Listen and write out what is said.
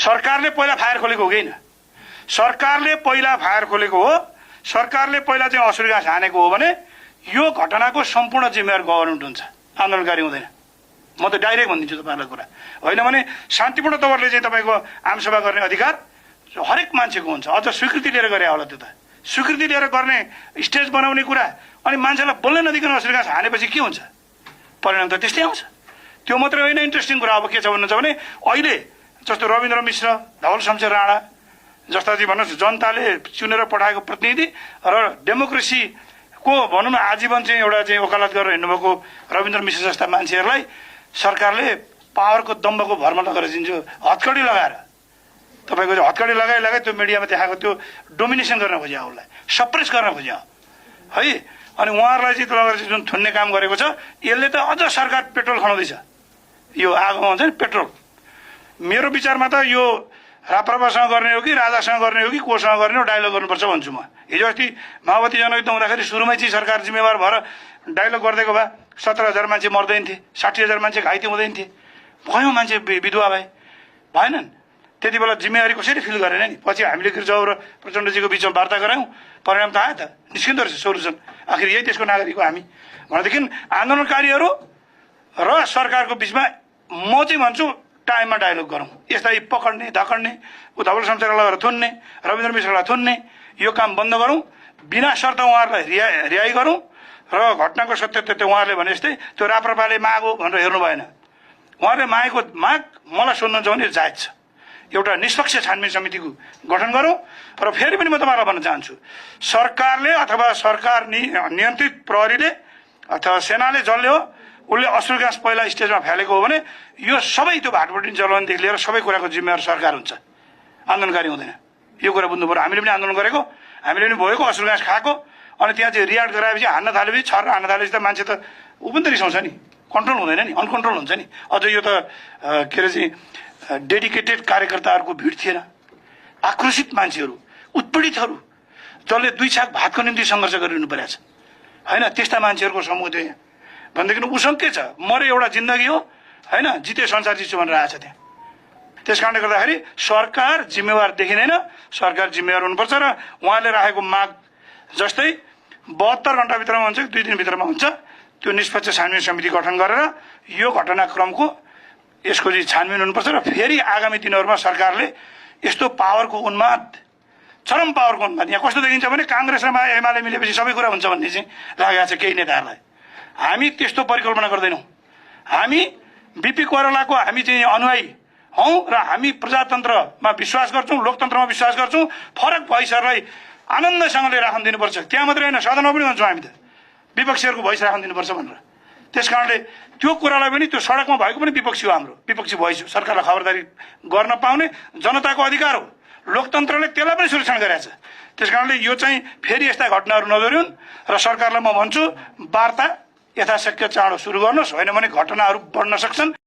सरकारले पहिला फायर खोलेको हो कि होइन? सरकारले पहिला फायर खोलेको हो, सरकारले पहिला चाहिँ असुरी घाँस हानेको हो भने यो घटनाको सम्पूर्ण जिम्मेवार गभर्नमेन्ट हुन्छ, आन्दोलनकारी हुँदैन। म त डाइरेक्ट भनिदिन्छु तपाईँलाई कुरा। होइन भने शान्तिपूर्ण तवरले चाहिँ तपाईँको आमसभा गर्ने अधिकार हरेक मान्छेको हुन्छ। अझ स्वीकृति लिएर गरे होला, त्यो त स्वीकृति लिएर गर्ने स्टेज बनाउने कुरा, अनि मान्छेलाई बोल्नै नदिकन असुरी घाँस हानेपछि के हुन्छ? परिणाम त त्यस्तै आउँछ। त्यो मात्रै होइन, इन्ट्रेस्टिङ कुरा अब के छ भन्नुहुन्छ भने अहिले जस्तो रविन्द्र मिश्र, धवल शमशेर राणा जस्ता चाहिँ भन्नुहोस् जनताले चुनेर पठाएको प्रतिनिधि र डेमोक्रेसीको भनौँ न आजीवन चाहिँ एउटा चाहिँ वकालत गरेर हिँड्नुभएको रविन्द्र मिश्र जस्ता मान्छेहरूलाई सरकारले पावरको दम्बको भरमा लगेर दिन्छु, हत्कडी लगाएर तपाईँको चाहिँ हत्कडी लगाइ त्यो मिडियामा देखाएको त्यो डोमिनेसन गर्न खोज्यो, उसलाई सप्रेस गर्न खोज्यो है। अनि उहाँहरूलाई चाहिँ लगेर जुन थुन्ने काम गरेको छ, यसले त अझ सरकार पेट्रोल खनाउँदैछ। यो आगोमा हुन्छ नि पेट्रोल। मेरो विचारमा त यो राप्रपासँग गर्ने हो कि राजासँग गर्ने हो कि कोसँग गर्ने हो, डायलग गर्नुपर्छ भन्छु म। हिजो अस्ति माओवादी जनयुद्ध हुँदाखेरि सुरुमै चाहिँ सरकार जिम्मेवार भएर डायलग गरिदिएको भए 17,000 मान्छे मर्दैन थिए, 60,000 मान्छे घाइते हुँदैन थिए, भयो मान्छे विधवा भए भएनन्। त्यति बेला जिम्मेवारी कसरी फिल गरेन नि? पछि हामीले गिर्जाउ र प्रचण्डजीको बिचमा वार्ता गरायौँ, परिणाम त आयो त, निस्किँदो रहेछ सोल्युसन। आखिर यही देशको नागरिक हो हामी भनेदेखि आन्दोलनकारीहरू र सरकारको बिचमा म चाहिँ भन्छु टाइममा डायलग गरौँ। यसलाई पकड्ने धकड्ने, धवल शमशेरलाई लगेर थुन्ने, रविन्द्र मिश्रलाई थुन्ने, यो काम बन्द गरौँ। बिना शर्त उहाँहरूलाई रिहाई गरौँ र घटनाको सत्य तथ्य उहाँहरूले भने जस्तै त्यो राप्रपाले मागो भनेर हेर्नु भएन। उहाँहरूले मागेको माग मलाई सोध्नुहुन्छ भने जायज छ। एउटा निष्पक्ष छानबिन समितिको गठन गरौँ। र फेरि पनि म तपाईँलाई भन्न चाहन्छु, सरकारले अथवा सरकार नियन्त्रित प्रहरीले अथवा सेनाले जसले हो उसले असुर घाँस पहिला स्टेजमा फ्यालेको हो भने यो सबै त्यो भाटबटी चलाउनदेखि लिएर सबै कुराको जिम्मेवार सरकार हुन्छ, आन्दोलनकारी हुँदैन। यो कुरा बुझ्नु पर्यो। हामीले पनि आन्दोलन गरेको, हामीले पनि भएको असुर घाँस खाएको, अनि त्यहाँ चाहिँ रियाक्ट गराएपछि हान्न थालेपछि छर हान्न थालेपछि त मान्छे त ऊ पनि त रिसाउँछ नि, कन्ट्रोल हुँदैन नि, अनकन्ट्रोल हुन्छ नि। अझ यो त के अरे चाहिँ डेडिकेटेड कार्यकर्ताहरूको भिड थिएन, आक्रोशित मान्छेहरू, उत्पीडितहरू जसले 2 छाक भातको निम्ति सङ्घर्ष गरिरहनु परेको छ होइन, त्यस्ता मान्छेहरूको समूह थियो यहाँ। भनेदेखि उसँग के छ, मरे एउटा जिन्दगी हो होइन, जिते संसार जित्छु भनेर आएको छ त्यहाँ। त्यस कारणले गर्दाखेरि सरकार जिम्मेवार देखिँदैन, सरकार जिम्मेवार हुनुपर्छ। र उहाँले राखेको माग जस्तै 72 घन्टाभित्रमा हुन्छ कि 2 दिनभित्रमा हुन्छ, त्यो निष्पक्ष छानबिन समिति गठन गरेर यो घटनाक्रमको यसको चाहिँ छानबिन हुनुपर्छ। र फेरि आगामी दिनहरूमा सरकारले यस्तो पावरको उन्माद, चरम पावरको उन्माद, यहाँ कस्तो देखिन्छ भने काङ्ग्रेस र एमाले मिलेपछि सबै कुरा हुन्छ भन्ने चाहिँ लागेको छ केही नेताहरूलाई। हामी त्यस्तो परिकल्पना गर्दैनौँ। हामी बिपी कोइरालाको हामी चाहिँ अनुयायी हौँ र हामी प्रजातन्त्रमा विश्वास गर्छौँ, लोकतन्त्रमा विश्वास गर्छौँ। फरक भइसहरूलाई आनन्दसँगले राख्न दिनुपर्छ। त्यहाँ मात्रै होइन, सदनमा पनि भन्छौँ हामी त विपक्षीहरूको भइस राख्न दिनुपर्छ भनेर। त्यस कारणले त्यो कुरालाई पनि, त्यो सडकमा भएको पनि विपक्षी हो, हाम्रो विपक्षी भइस हो, सरकारलाई खबरदारी गर्न पाउने जनताको अधिकार हो, लोकतन्त्रले त्यसलाई पनि सुरक्षण गरेको छ। त्यस कारणले यो चाहिँ फेरि यस्ता घटनाहरू नदोहोरिउन्। र सरकारलाई म भन्छु वार्ता यथाशक्य चाँडो सुरु गर्नुहोस्, होइन भने घटनाहरू बढ्न सक्छन्।